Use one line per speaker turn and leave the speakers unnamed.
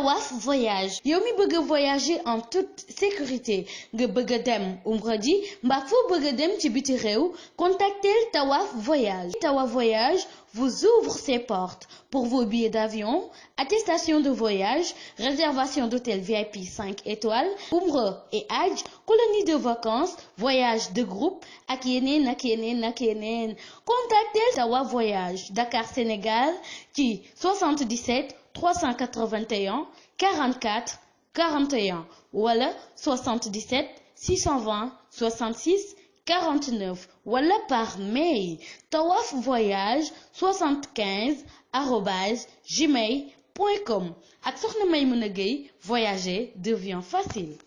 Tawaf voyage yow mi bëgg voyager en toute sécurité nga bëgg dem umra ji mbaa foo bëgg dem ci biti réew contactez Tawaf voyage. Tawaf voyage vous ouvre ses portes pour vos billets d'avion, attestation de voyage, réservation d'hôtel VIP 5 étoiles, umra et hajj, colonie de vacances, voyage de groupe ak yeneen. Contactez Tawaf voyage Dakar Sénégal ci 77 381 44 41 wala 77 620 66 49 wala par mail tawafvoyage75@gmail.com ak Soxna Maïmouna Gueye, voyager devient facile.